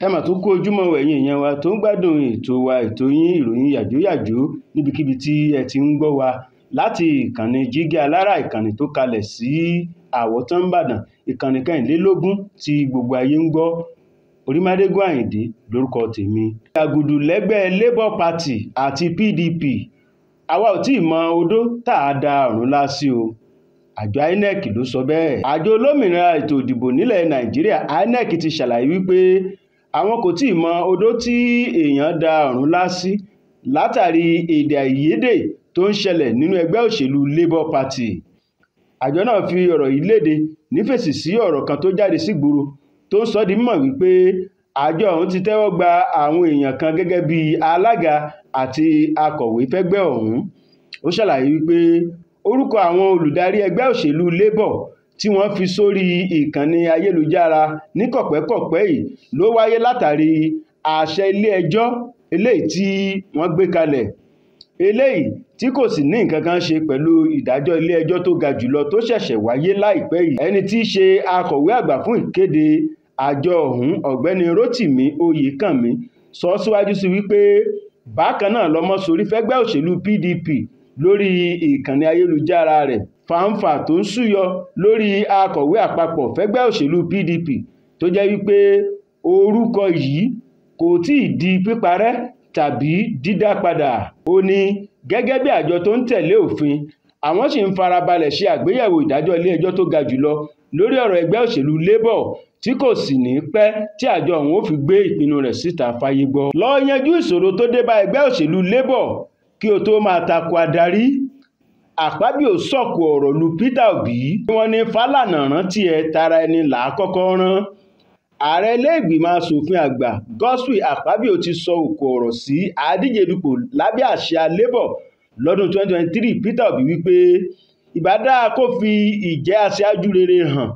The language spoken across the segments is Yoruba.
Ẹ mà tún kú ojúmọ́ ẹ̀yin èèyàn wa tó ń gbádùn ètò wa, ètò yín, ìròyìn yàjóyàjó níbikíbi tí ẹ ti ń gbọ́ wa láti ìkànnì Jígí Alárà, ìkànnì tó kalẹ̀ sí Àwọ̀tán Ìbàdàn, ìkànnì kẹrìnlélógún tí gbogbo ayé ń gbọ́. Orímádégún Àyìndé lórúkọ tèmi. Àgùdù lẹ́gbẹ́ Labour Party àti PDP, àwa ò tí ì mọ odó tá a da Ọ̀rúnlá sí o. Àjọ INEC ló sọ bẹ́ẹ̀. Àjọ olómìnira ètò ìdìbò nílẹ̀ Nàìjíríà INEC ti ṣàlàyé wípé àwọn kò tí ì mọ odó tí èèyàn da Ọ̀rúnlá sí látàrí èdè àìyedè tó ń ṣẹlẹ̀ nínú ẹgbẹ́ òṣèlú Labour Party. Àjọ náà fi ọ̀rọ̀ yìí léde nífèsì sí ọ̀rọ̀ kan tó jáde sígboro tó ń sọ di mímọ̀ wípé àjọ ọ̀hún ti tẹ́wọ́ gba àwọn èèyàn kan gẹ́gẹ́ bí alága àti akọ̀wé fẹ́gbẹ́ ọ̀hún. Ó ṣàlàyé wípé orúkọ àwọn olùdarí ẹgbẹ́ òṣèlú Labour tí wọ́n fi sórí ìkànnì ayélujára ní kọ̀pẹ́kọ̀pẹ́ yìí ló wáyé látàrí àṣẹ ilé-ẹjọ́ eléyìí tí wọ́n gbé kalẹ̀, eléyìí tí kò sì ní nǹkan kan ṣe pẹ̀lú ìdájọ́ ilé-ẹjọ́ tó ga jùlọ tó ṣẹ̀ṣẹ̀ wáyé láìpẹ́ yìí. Ẹni tí í ṣe akọ̀wé àgbà fún ìkéde àjọ ọ̀hún, Ọ̀gbẹ́ni Rótìmí Oyèkánmi, sọ síwájú sí wípé bákan náà lọmọsórí fẹ́gbẹ́ òṣèlú PDP lórí ìkànnì ayélujára rẹ̀. Fàǹfà tó ń súyọ lórí akọ̀wé àpapọ̀ fẹ́gbẹ́ òṣèlú PDP tó jẹ́ wípé orúkọ yìí kò tí ì di píparẹ́ tàbí dídá padà. Ó ní gẹ́gẹ́ bí àjọ tó ń tẹ̀lé òfin, àwọn sì ń farabalẹ̀ ṣe àgbéyẹ̀wò ìdájọ́ ilé-ẹjọ́ tó ga jùlọ lórí ọ̀rọ̀ ẹgbẹ́ òṣèlú Labour tí kò sì ní pẹ́ tí àjọ ọ̀hún ó fi gbé ìpinnu rẹ̀ síta fáyé gbọ́. Lọ yanjú ìṣòro tó dé bá ẹgbẹ́ òṣèlú Labour kí o tó máa tako adarí. Àpábíò sọ̀kò ọ̀rọ̀ lu Peter Obi. Wọ́n ní Fálànà rántí ẹ, tara ẹni là á kọ́kọ́ rán. Ààrẹ ilé-ìgbìmọ̀ asòfin àgbà Godswill Akpabio ti sọ òkò ọ̀rọ̀ sí adíje dupò lábẹ́ àsíá Labour lọ́dún 2023 Peter Obi wípé ìbá dáa kó fi ìjẹ́ aṣáájú rere hàn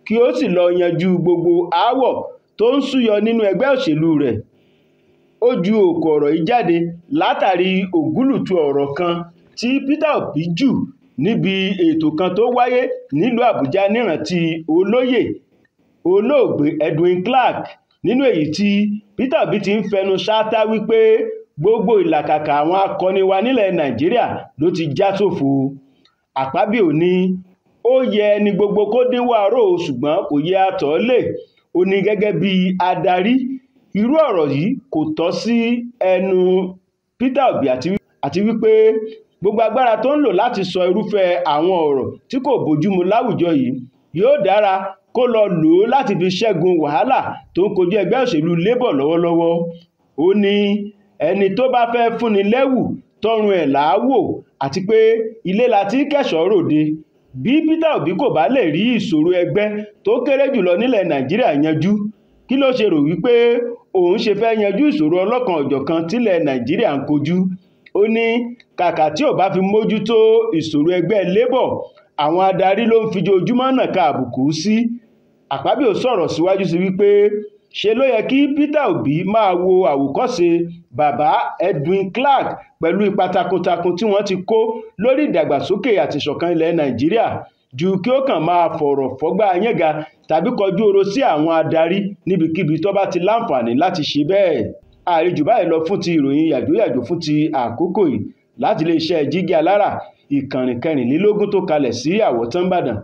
kí ó sì lọ yanjú gbogbo aáwọ̀ tó ń súyọ nínú ẹgbẹ́ òṣèlú rẹ̀. Ó ju òkò ọ̀rọ̀ yìí jáde látàrí ògúlùtù ọ̀rọ̀ kan tí Peter Obi jù níbi ètò kan tó wáyé nílùú Àbújá nírántí olóyè olóògbé Edwin Clark, nínú èyí tí Peter Obi ti ń fẹnu ṣáátá wípé gbogbo ìlàkàkà àwọn akọni wa nílẹ̀ Nàìjíríà ló ti já sófo. Àpábíò ní ó yẹ ẹni gbogbo kó dínwó aró, ṣùgbọ́n kò yẹ àtọ̀ọ́lé. Ó ní gẹ́gẹ́ bí adarí, irú ọ̀rọ̀ yìí kò tọ́ sí ẹnu Peter Obi àti wípé gbogbo agbára tó ń lò láti sọ irúfẹ́ àwọn ọ̀rọ̀ tí kò bójúmu láwùjọ yìí yóò dára kó lọ lò ó láti fi ṣẹ́gun wàhálà tó ń kojú ẹgbẹ́ òṣèlú Labour lọ́wọ́lọ́wọ́. Ó ní ẹni tó bá fẹ́ fúnni lẹ́wù tọrùn ẹ̀ là á wò, àti pé ilé la ti kẹ́ṣọ̀ọ́ ròde. Bí Peter Obi kò bá lè rí ìṣòro ẹgbẹ́ tó kéré jùlọ nílẹ̀ Nàìjíríà yanjú, kí ló ṣe rò wípé òun ṣe fẹ́ yanjú ìṣòro ọlọ́kan-ò-jọ̀kan tílẹ̀ Nàìjíríà ń kojú? Ó ní kàkà tí ò bá fi mójútó ìṣòro ẹgbẹ́ Labour, àwọn adarí ló ń fijoojúmọ́ nàka àbùkù sí. Àpábíò sọ̀rọ̀ síwájú sí wípé ṣe ló yẹ kí Peter Obi máa wo àwòkọ́ṣe bàbá Edwin Clark pẹ̀lú ipa takuntakun tí wọ́n ti kó lórí ìdàgbàsókè àti ìṣọ̀kan ilẹ̀ Nàìjíríà ju kí ó kàn máa fọ̀rọ̀ fọ́gbá yángá tàbí kọjú ọ̀rọ̀ sí àwọn adarí níbikíbi tó bá ti láǹfààní láti ṣe bẹ́ẹ̀. Àríjù báyìí lọ fún ti ìròyìn yàjóyàjó fún ti àkókò yìí láti iléeṣẹ́ Jígí Alárà, ìkànnì kẹrìnlélógún tó kalẹ̀ sí Àwọ̀tán Ìbàdàn.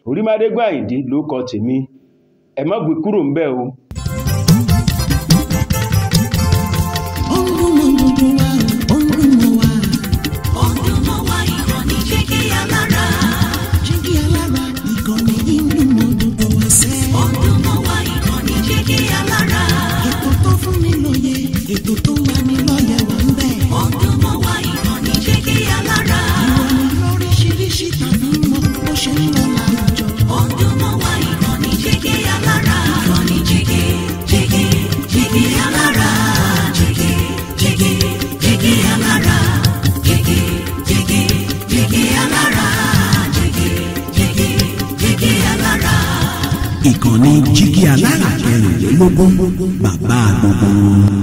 Orímádégún Àyìndé lórúkọ tèmi. Ẹ má gbé kúrò ńbẹ̀ o. Ó ń dún mọ́ gbogbo wa, ó ń dún mọ́ wa. Ó ń dún mọ́ wa, ìkànnì Jígí Alárà. Jígí Alárà, ìkànnì yìí ń dún mọ́ gbogbo wa sẹ́. Ó ń dún mọ́ wa, ìkànnì Jígí Alárà. Ètò tó fún ni lóye, ètò tó ń lani lọ́yẹ̀ wà ń bẹ̀. Ó ń dún mọ́ wa, ìkànnì Jígí Alárà. Ìròyìn lóríṣiríṣi tàbí mọ́ bó ṣe ń lọ láwùjọ. Ó ń dún mọ́ wa, ìkànnì Jígí Alárà. Ìkànnì Jígí, Jígí, Jígí Alárà. Jígí, Jígí, Jígí Alárà. Jígí, Jígí, Jígí Alárà. Jígí, Jígí, Jígí Alárà. Ìkànnì Jígí Alárà kẹrìnlélógún, bàbá gbogbo wọn.